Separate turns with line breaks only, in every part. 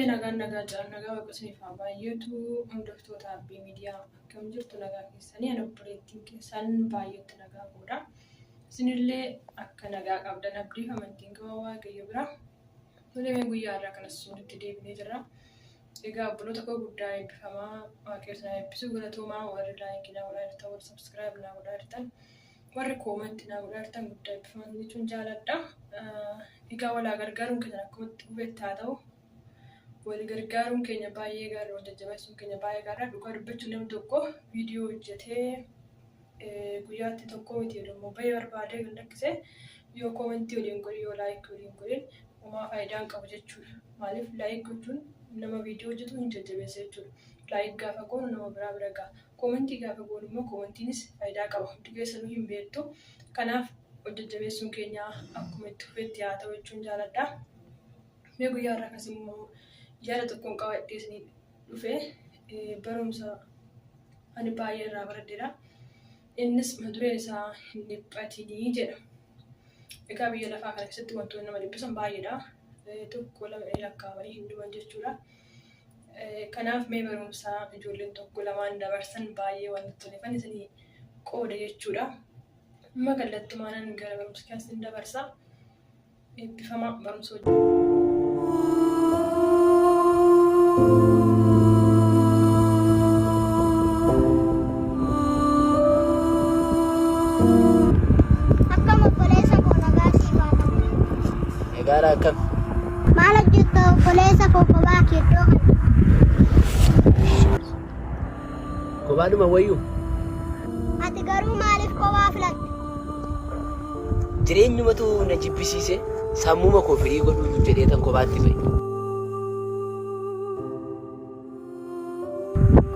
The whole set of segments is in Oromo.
Nagaan nagaa jira nagaa waaqa isiniif haa baay'atu hordoftoota Abbii Miidiyaa akkam jirtu nagaa keessanii ani obboleettiin keessan baay'eetti nagaa godha. Isinillee akka nagaa qabdan abdii fi amantiin qaba waaqayyo bira. Tolee guyyaa irraa kanas walitti deebinee jirra. Egaa obboloota koo guddaa eebbifamaa waaqayyo isin haa eebbisu galatoomaa warri like naa godhaa jirtan warri subscribe naa godhaa jirtan warri comment naa godhaa jirtan guddaa eebbifamaa jechuun jaaladha. Egaa walaa gargaaruun keessan akkumatti hubette haa ta'u. Wal gargaaruun keenya baay'ee gaariidha wal jajjabeessuun keenya baay'ee gaariidha. Dhugaa dubbachuun namni tokko viidiyoo hojjetee guyyaatti tokko miti immoo bahee barbaadee kan lakkise yoo comment waliin godhin yoo like waliin godhin homaa faayidaa hin qabu jechuudha. Maaliif like gochuun nama viidiyoo hojjetu hin jajjabeessa jechuudha. Like gaafa goonu nama biraa bira gaha. Comment gaafa goonu immoo commentiinis faayidaa qaba. Hundi keessanuu hin beektu. Kanaaf wal jajjabeessuun keenya akkuma itti fufetti haa ta'u jechuun jaaladha. Mee guyyaa irraa akkas immoo yaada tokkoon qabadhee isinii dhufe barumsa ani baay'ee irraa baradheera. Innis mata dureen isaa hin dhiphatinii jedha. Egaa biyya lafaa kana keessatti wantoonni nama dhiphisan baay'eedha. Tokko lama jedhanii lakkaa'amanii hin dhuman jechuudha. Kanaaf mee barumsa ijoolleen tokko lamaan dabarsan baay'ee waan natti toleefan isinii qooda jechuudha. Amma kallattumaanan gara barumsa keessatti isin dabarsa. Eebbifamaa barumsa hojii.
Akkam obboleessa koo nagaa siif haa ta'u.
Nagaadha akkam?
Maal hojjetta obboleessa koo kophaa kee iddoo kana?
Kophaadhuma wayyuu?
Ati garuu maaliif kophaa filatte?
Jireenyumatu na jibbisiise sammuma koo firii godhuu jedhee tan kophaatti ba'e.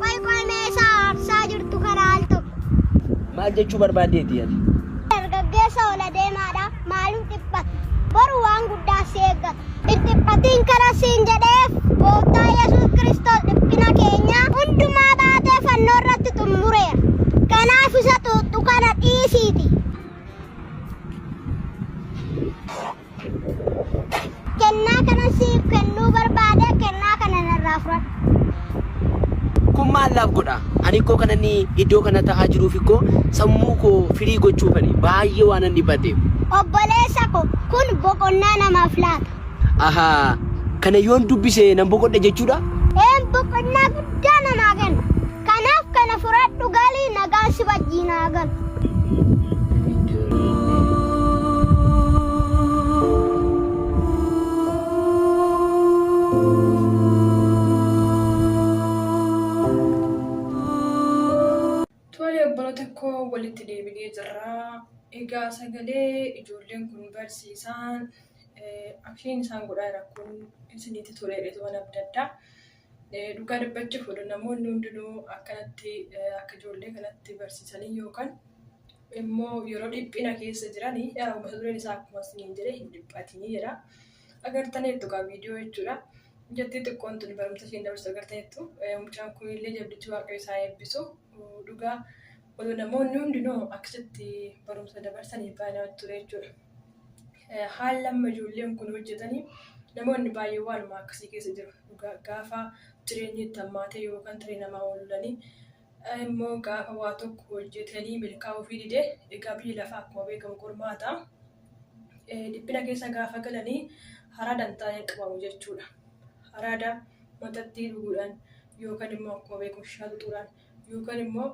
Qoy qoy mee isa aarsaa jirtu kana al tokko.
Maal jechuu barbaaddeeti ati?
Dargaggeessa ol adeemaadha maaliif dhiphatta? Boru waan guddaa si eeggata. Hin dhiphatiin kana siin jedheef gooftaa Yesuus Kiristoos dhiphina keenya hundumaa baatee fannoo irratti xumureera. Kanaaf isa xuuxxu kana dhiisiiti. Kennaa kana siif kennuu barbaade kennaa kana narraa fudhadhu.
Kun maal naaf godha? Ani ikkoo kan inni iddoo kana ta'aa jiruuf ikkoo sammuu koo firii gochuufani baay'ee waan inni dhiphateef.
Obboleessa ko kun boqonnaa namaaf laata.
Ahaa kana yoon dubbise nan boqodha jechuudha?
Een boqonnaa guddaa namaa kenna. Kanaaf kana fudhadhu galii nagaan si wajjiin haa galu.
Tole obboloota koo walitti deebinee jirra. Egaa sagalee ijoolleen kun barsiisaan akshiin isaan godhaa jiran kun isinitti toleera jedhee abdadha. Dhugaa dubbachuuf odoo namoonni hundinuu akkanatti akka ijoollee kanatti barsiisanii yookaan immoo yeroo dhiphina keessa jiranii mata dureen isaa akkuma isiniin jedhe hin dhiphatinii jedha. Agartaniittu egaa viidiyoo jechuudha. Jettii xiqqoon tun barumsa isheen dabarsu agartaniittu. Mucaan kunillee jabdichi waaqayyo isaa eebbisu. Dhugaa odoo namoonni hundinuu akkasitti barumsa dabarsanii baay'ee namatti tola jechuudha. Haalli amma ijoolleen kun hojjetanii namoonni baay'een waanuma akkasii keessa jiru. Dhugaa gaafa jireenyi itti hammaate yookaan tarii namaa wal lolanii immoo gaafa waa tokko hojjetanii milkaa'uu fi dide egaa biyyi lafaa akkuma beekamu qormaata. Dhiphina keessa gaafa galanii haraada hin taaneen qabamu jechuudha. Haraada maxaxxii dhuguudhaan yookaan immoo akkuma beekamu shishaa xuxuudhaan yookaan immoo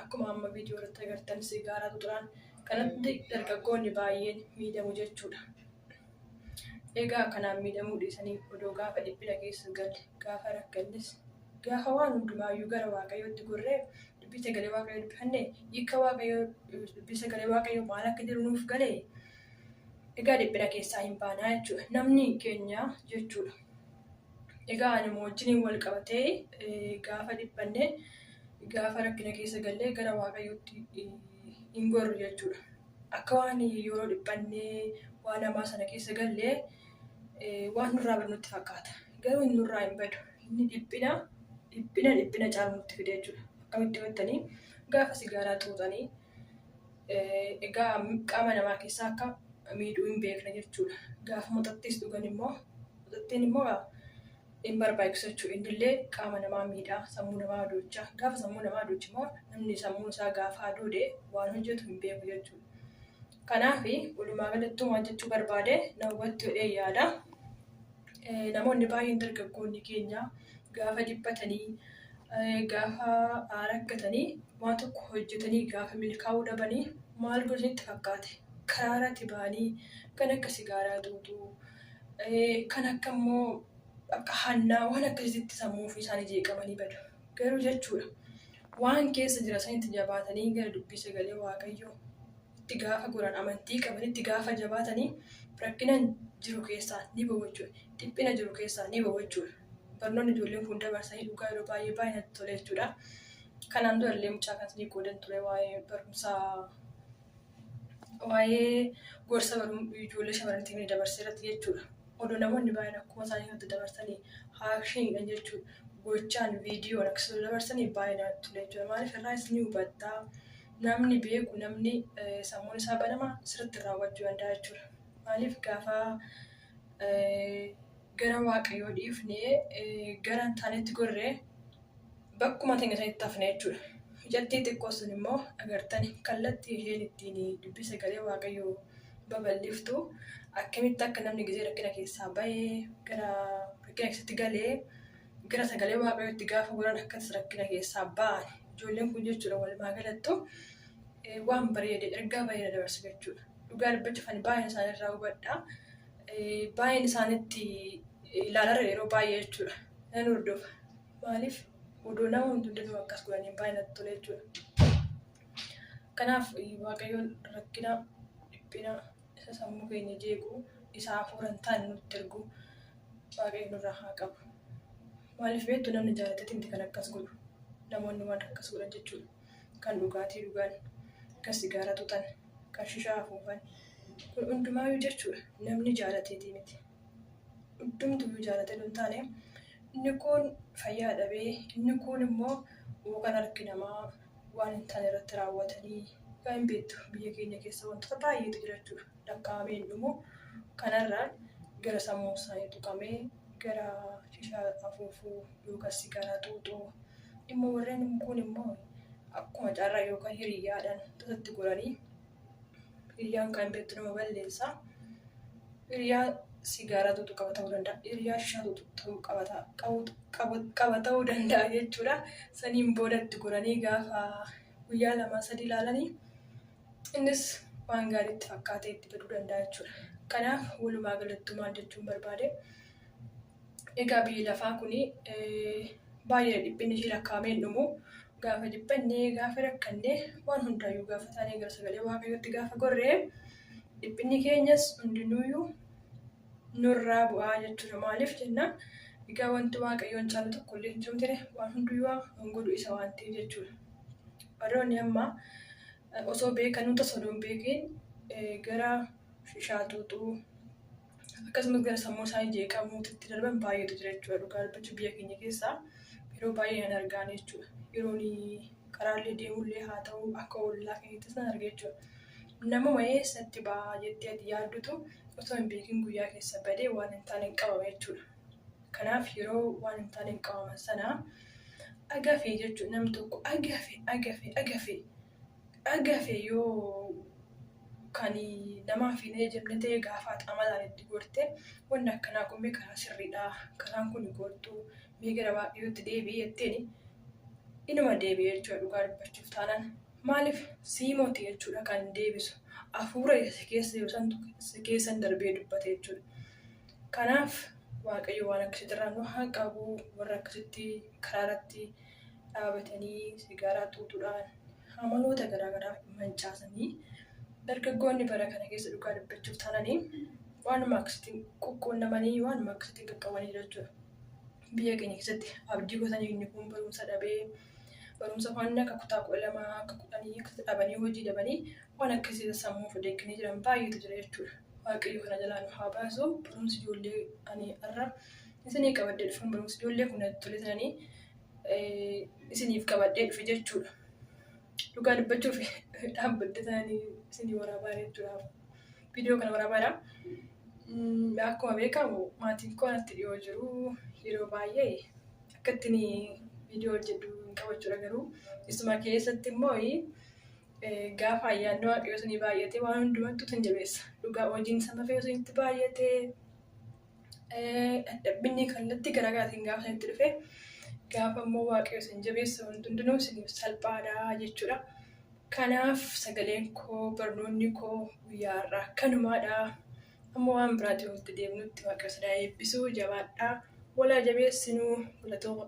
akkuma amma viidiyoo irratti agartan sigaaraa xuxuudhaan kanatti dargaggoonni baay'een miidhamu jechuudha. Egaa kanaan miidhamuu dhiisanii odoo gaafa dhiphina keessa galle, gaafa rakkannes, gaafa waan hundumaayyuu gara Waaqayyootti gorree dubbii sagalee Waaqayyoo dubbifanne hiika Waaqayyoo dubbii sagalee Waaqayyoo maal akka jedhu nuuf gale egaa dhiphina keessaa hin baanaa jechuudha. Namni keenya jechuudha. Egaa anuma wajjiniin wal qabatee gaafa dhiphanne gaafa rakkina keessa galle gara Waaqayyootti hin gorru jechuudha. Akka waan yeroo dhiphannee waan hamaa sana keessa galle waan nurraa badu nutti fakkaata. Garuu inni nurraa hin badu. Inni dhiphina dhiphina dhiphina caalu nutti fide jechuudha. Akkamitti hubattanii gaafa sigaaraa xuuxanii egaa qaama namaa keessaa akka miidhuu hin beekne jechuudha. Gaafa moxattiis dhugan immoo moxattiin immoo Hin barbaachisu jechuudha. Innillee qaama namaa miidha, sammuu namaa hadoocha. Gaafa sammuu namaa hadooche immoo namni sammuun isaa gaafa hadoode waan hojjetu hin beeku jechuudha. Kanaaf walumaa galattuu maal jechuu barbaade na hubattu jedhee yaada. Namoonni baay'een dargaggoonni keenya gaafa dhiphatanii gaafa rakkatanii waan tokko hojjetanii gaafa milkaa'uu dhabanii maal godhu isinitti fakkaate? Karaa irratti ba'anii kan akka sigaaraa xuuxuu, kan akka immoo akka hannaa waan akkasitti sammuu ofii isaanii jeeqamanii badu. Garuu jechuudha waan keessa jira sanitti jabaatanii gara dubbii sagalee Waaqayyoo itti gaafa goran amantii qabanitti gaafa jabaatanii rakkina jiru keessaa ni ba'u jechuudha. Dhiphina jiru keessaa ni ba'u jechuudha. Barnoonni ijoolleen kun dabarsanii dhugaa yeroo baay'ee baay'ee natti tole jechuudha. Kanaan dura illee mucaa kan isinii qoodan ture waa'ee barumsaa waa'ee gorsa ijoollee shamarraniitti inni dabarse irratti jechuudha. Odoo namoonni baay'een akkuma isaanii kanatti dabarsanii haakshiniidhaan jechuudha. Gochaan viidiyoon akkasuma dabarsanii baay'ee natti tole jechuudha. Maaliif irraas ni hubattaa. Namni beeku namni sammuun isaa banama sirriitti raawwachuu danda'a jechuudha. Maaliif gaafa gara Waaqayyoo dhiifnee gara hin taanetti gorree bakkuma teenya sanitti hafne jechuudha. Mucattii xiqqoo sun immoo agartani kallattii isheen ittiin dubbii sagalee Waaqayyoo babal'iftu akkamitti akka namni gizee rakkina keessaa bahee gara rakkina keessatti galee gara sagalee Waaqayyootti gaafa goran akkas rakkina keessaa ba'an ijoolleen kun jechuudha walumaa galattu waan bareede ergaa bareeda dabarsu jechuudha. Dhugaa dubbachuuf ani baay'een isaanii irraa hubadha. Baay'een isaanitti ilaalarra yeroo baay'ee jechuudha. Nan hordofa. Maaliif odoo nama hundinuu akkas godhanii baay'ee natti tola jechuudha. Kanaaf Waaqayyoon rakkina dhiphina isa sammuu keenya jeequ isa hafuura hin taane nutti ergu Waaqayyo nurraa haa qabu. Maaliif beektu namni jaalateeti miti kan akkas godhu. Namoonni waan akkas godhan jechuudha. Kan dhugaatii dhugan, kan sigaaraa xuuxan, kan shishaa afuufan. Kun hundumaayyuu jechuudha namni jaalateetii miti. Hundumtuyyuu jaalatee hin taane inni kun fayyaa dhabee inni kun immoo yookaan harki namaa waan hin taane irratti raawwatanii egaa hin beektu biyya keenya keessa wantoota baay'eetu jira jechuudha. Lakkaa'amee hin dhumu. Kanarraan gara sammuu isaanii tuqamee gara shishaa afuufuu yookaan sigaaraa xuuxuu immoo warreen kun immoo akkuma carraa yookaan hiriyyaadhaan tasatti goranii hiriyyaan kan beektu nama balleessa. Hiriyaa sigaaraa xuuxu qaba ta'uu danda'a. Hiriyaa shishaa xuuxu ta'uu qabata qaba ta'uu danda'a jechuudha. Saniin boodatti goranii gaafa guyyaa lama sadii ilaalanii innis waan gaariitti fakkaatee itti baduu danda'a jechuudha. Kanaaf walumaa galattuu maal jechuun barbaade egaa biyyi lafaa kun baay'ee dhiphinni ishee lakkaa'amee hin dhumu. Gaafa dhiphannee gaafa rakkannee waan hundaayyuu gaafa taanee gara sagalee Waaqayyootti gaafa gorree dhiphinni keenyas hundinuuyyuu nurraa bu'aa jechuudha. Maaliif jennaan egaa wanti Waaqayyoon caalu tokko illee hin jiru ture waan hunduyyuu kan godhu isa waan ta'eef jechuudha. Warroonni amma osoo beekanuu tasa odoo hin beekiin gara shishaa xuuxuu akkasumas gara sammuu isaanii jeeqamuutti darban baay'eetu jira jechuudha. Dhugaa dubbachuu biyya keenya keessaa yeroo baay'ee nan argaan jechuudha. Yeroon karaallee deemullee haa ta'u akka ollaa keenyattis nan arga jechuudha. Namuma eessatti ba'a jettee ati yaaddutu osoo hin beekin guyyaa keessa badee waan hin taane hin qabama jechuudha. Kanaaf yeroo waan hin taane hin qabaman sana agafee jechuudha namni tokko agafee agafee agafee agafee yoo kan namaaf hin ejemne ta'e gaafa ati amalaan itti gorte wanni akkanaa kun mee karaa sirriidha karaan kun gortuu mee gara Waaqayyootti deebi'i jetteen inuma deebi'e jechuudha dhugaa dubbachuuf taanaan. Maaliif siimoti jechuudha kan deebisu hafuura isa si keessa jiru santu si keessan darbee dubbate jechuudha. Kanaaf Waaqayyo waan akkasitti irraa nu haa qabu warra akkasitti karaa irratti dhaabatanii sigaaraa xuuxuudhaan amaloota garaagaraa mancaasanii dargaggoonni bara kana keessa dhugaa dubbachuuf taananii waanuma akkasitti quqquunnamanii waanuma akkasitti qaqqabanii jechuudha. Biyya keenya keessatti abdii kutanii inni kun barumsa dhabee barumsa waan akka kutaa 12 akka 10 akkasitti dhabanii hojii dhabanii waan akkasii sammuu of deegganii jiran baay'eetu jira jechuudha. Waaqayyo kana jalaa nu haa baasu. Barumsi ijoollee ani har'a isinii qabadhee dhufuun barumsi ijoollee kun natti tole sananii isiniif qabadhee dhufe jechuudha. Dhugaa dubbachuuf dhaabbadde sananii isinii waraabaa jechuudha. Viidiyoo kana waraabaadha. Akkuma beekamu maatiin koo anatti dhiyoo jiru yeroo baay'ee akka ittiin viidiyoo hojjedhu hin qabachuudha garuu isuma keessatti immoo gaafa ayyaanni waaqayyoo isinii baay'ate waan hundumattuu isin jabeessa. Dhugaa hojiin sama fe'u isinitti baay'ate dadhabbinni kallattii garaagaraatiin gaafa isinitti dhufe gaafa immoo waaqayyo isin jabeessa wanti hundinuu isiniif salphaadha jechuudha. Kanaaf sagaleen koo barnoonni koo guyyaa har'aa kanumaadha. Amma waan biraatiin walitti deemnutti waaqayyo isin haa eebbisu jabaadhaa. Walaa jabeessinuu galatooma.